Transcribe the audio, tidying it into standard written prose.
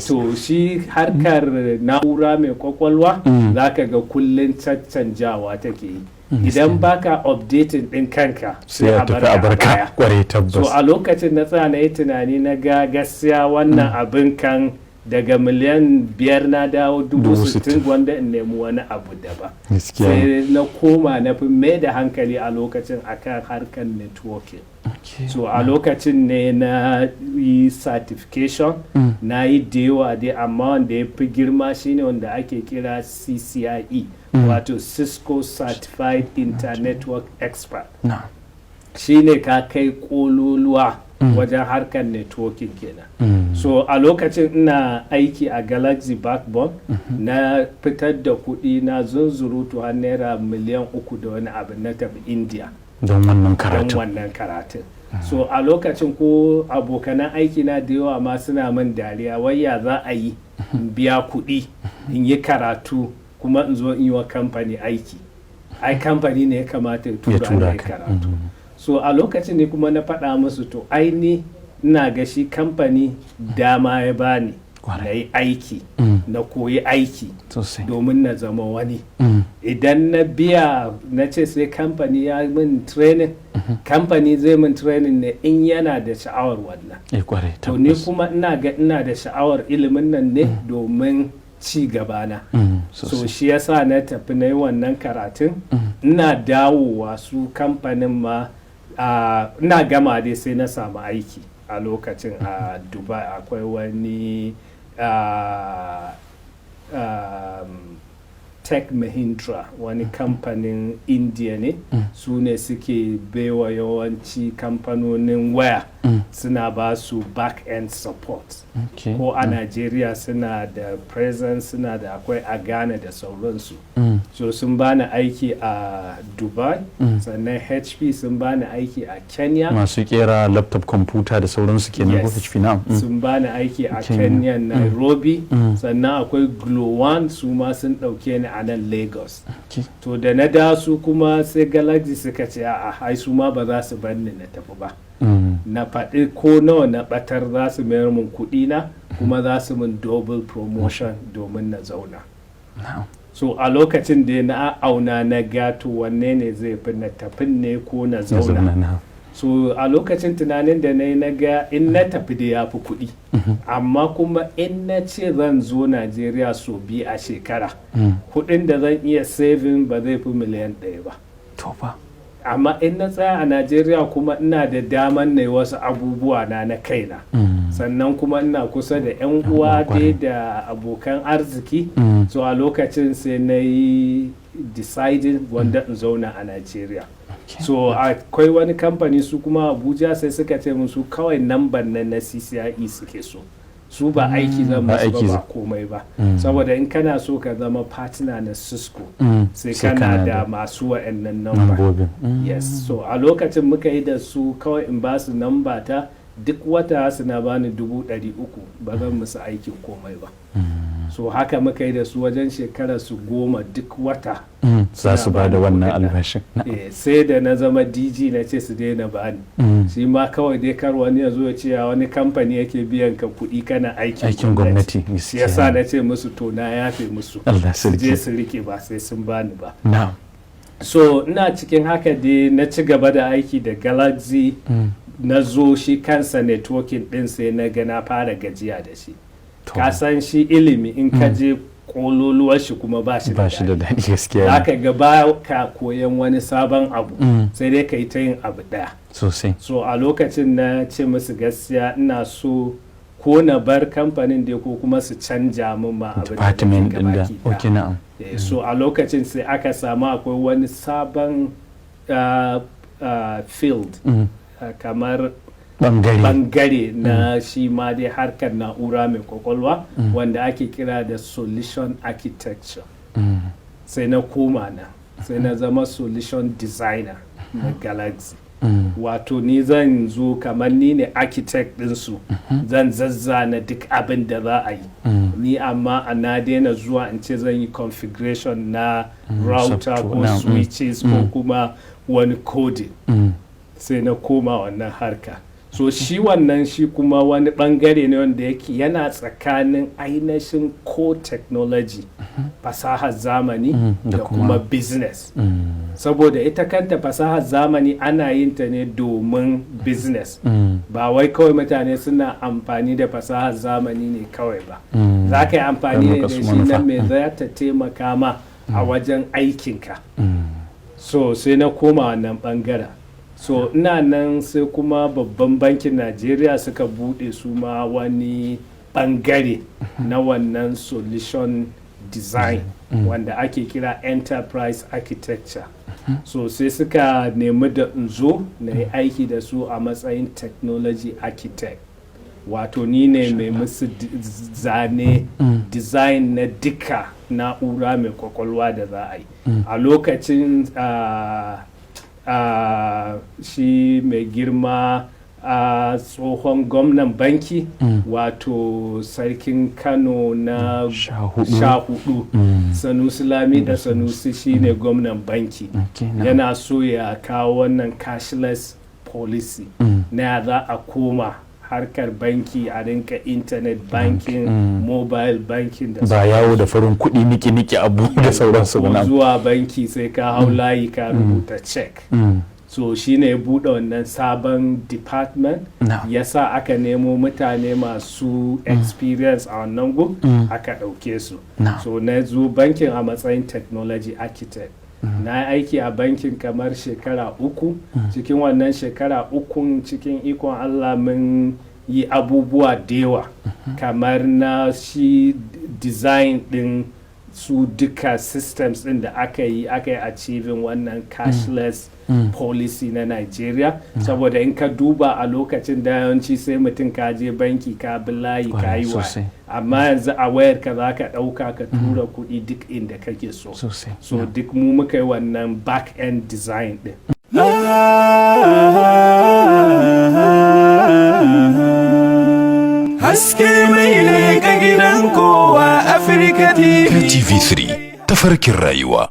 To, shi harkar na'ura mai kwakwalwa, za ka ga kullum caccanjawa take yi. Idan baka updating din kanka, sai a tafi a barka baya. Kwarai, So tabbas. a lokacin na tsaya na yi tunani, na ga gaskiya wannan abin kan daga miliyan 5 na dawo dubu dubu sittin, sittin. Gwanda in nemi wani abu daban. Gaskiya ne. Sai na koma na fi mai da hankali a lokacin akan harkar networking. So a lokacin ne na yi certification. Na yi da yawa dai, amma wanda ya fi girma shine wanda ake kira CCIE, wato Cisco Certified Internetwork Expert. Shine ka kai kololuwa wajen harkar networking kenan. So a lokacin ina aiki a Galaxy Backbone, na fitar da kuɗi na zunzurutu har naira miliyan 3 da wani abu, na tafi India don wannan don karatun. wannan karatun. So a lokacin ko abokanan aiki na da yawa ma suna min dariya, wai ya za a yi in biya kuɗi in yi karatu kuma in zo in yi wa kamfani aiki? Ai kamfani ne ya kamata ya ya tura tura ni ka karatu. So a lokacin ne kuma na faɗa musu, to ai ni ina ga shi kamfani dama ya bani na yi aiki, na koyi aiki domin na zama wani. Idan na biya na ce sai kamfani ya min training, kamfani zai min training ne in yana da sha'awar wannan. Eh, kwarai. To ni Tabbas. kuma ina ga ina da sha'awar ilimin nan ne domin ci gabana. So shi yasa na tafi na yi wannan karatun. Ina dawowa, su kamfanin ma ina gama dai sai na samu aiki a lokacin a Dubai. Akwai wani Tech Mahindra, wani kamfanin India ne. Su ne suke baiwa yawanci kamfanonin waya, suna ba su back end support. Ko a Nigeria suna da presence, suna da akwai a Ghana da sauransu. So sun bani aiki a Dubai. Sannan HP sun bani aiki a Kenya. Masu kera laptop, computer da sauransu kenan ko? Yes. HP na. Sun bani aiki a Kenya. Kenya, Nairobi. Sannan akwai Glo One, su ma sun ɗauke ni a nan Lagos. To da na da su kuma sai Galaxy suka ce a ai su ma ba za su bar ni na tafi ba. Na faɗi ko nawa na ɓatar, za su mayar mun kuɗi na kuma za su mun double promotion domin na zauna. So a lokacin da na auna na gato wanne ne zai fi, na tafin ne ko na na zauna? Zauna na. So a lokacin tunanin da na yi, na ga in na tafi da ya fi kuɗi, amma kuma in na ce zan zo Najeriya so 2 a shekara, kuɗin da zan iya saving ba zai fi miliyan 1 ba. To fa. Amma in na tsaya a Najeriya kuma, ina da daman na yi wasu abubuwa na na kaina. Sannan kuma ina kusa da 'yan uwa dai da abokan arziki. So a lokacin sai na yi deciding wanda in zauna a Najeriya. So akwai wani kamfani su kuma Abuja, sai suka ce musu kawai namban nan na CCIE suke so, su ba aiki zan Ba musu ba, aiki ba komai ba. Saboda in kana so ka zama partner na Cisco, sai kana da masu wa'annan number. Nambobin. Yes. So a lokacin muka yi da su, kawai in ba su namba ta, duk wata suna bani 300,000, ba zan musu aikin komai ba. So haka muka yi da su wajen shekara su 10, duk wata Za su suna ba da bani wannan kuɗin nan. albashin. Sai da na zama DG na ce su daina bani. Shi ma kawai dai kar wani ya zo ya ce ya wani kamfani yake biyan ka kuɗi kana aikin Aikin gwamnati. Shi yasa na ce musu to na yafe musu, Allah su je sarki. su rike, ba sai sun bani ba. So ina cikin haka dai na ci gaba da aiki da Galaxy. Na zo shi kansa networking din, sai na ga na fara gajiya da shi. Ka san shi ilimi, in ka je kololuwar shi kuma ba shi da Ba shi da daɗi. daɗi, gaskiya Za ne. ka ga ba ka koyan wani sabon abu, sai dai ka yi ta yin abu ɗaya. So a lokacin na ce musu gaskiya ina so ko na bar kamfanin dai ko kuma su canja min ma abin da nake Department din da gabaki ɗaya. Okay, na'am. So a lokacin sai aka samu akwai wani sabon field, kamar Bangare. Bangare na shi ma dai harkar na'ura mai kwakwalwa, wanda ake kira da solution architecture. Sai na koma na sai na zama solution designer na Galaxy. Wato ni zan zo kamar ni ne architect ɗinsu, zan zazzana duk abin da za a yi. Ni amma a na daina zuwa in ce zan yi configuration na router software, ko na, switches ko kuma wani coding. Sai na koma wannan harka. So shi wannan shi kuma wani bangare ne wanda yake yana tsakanin ainihin core technology, fasahar zamani, da da kuma business, saboda ita kanta fasahar zamani ana yin ta ne domin business. Ba wai kawai mutane suna amfani da fasahar zamani ne kawai ba. Za ka yi amfani ne da Don shi manufa. na me za ta taimaka ma a wajen aikinka. So sai na koma wannan bangaren. So ina nan, sai kuma Babban Bankin Najeriya suka bude su ma wani bangare na wannan solution design wanda ake kira enterprise architecture. So sai suka nemi da in zo na yi aiki da su a matsayin technology architect, wato ni ne mai musu zane, design na duka na'ura mai kwakwalwa da za a yi. A lokacin shi mai girma a tsohon gwamnan banki, wato Sarkin Kano na 14. 14, Sanusi Lamido Sanusi, shine gwamnan banki. Yana so ya kawo wannan cashless policy na ya za a koma harkar banki a rinka internet banking, mobile banking da ba yawo da farin kuɗi niki-niki abu da sauransu ba ko na zuwa banki sai ka hau layi ka rubuta check. So shine ya buɗe wannan sabon department, ya sa aka nemo mutane masu experience a wannan gun, aka ɗauke su. So na zo bankin a matsayin technology architect. Na yi aiki a bankin kamar shekara 3. Cikin wannan shekara 3n, cikin ikon Allah, mun yi abubuwa da yawa, kamar na shi design din su duka systems din da aka yi achieving wannan cashless policy na Nigeria. Saboda in ka duba a lokacin da yawanci sai mutum ka je banki, ka bi layi, ka yi wa amma yanzu a wayar ka za ka ɗauka ka tura kuɗi duk inda kake so. So duk mu muka yi wannan back end design din. Haske mai leƙa gidan kowa, Afirka TV. KTV3, tafarkin rayuwa.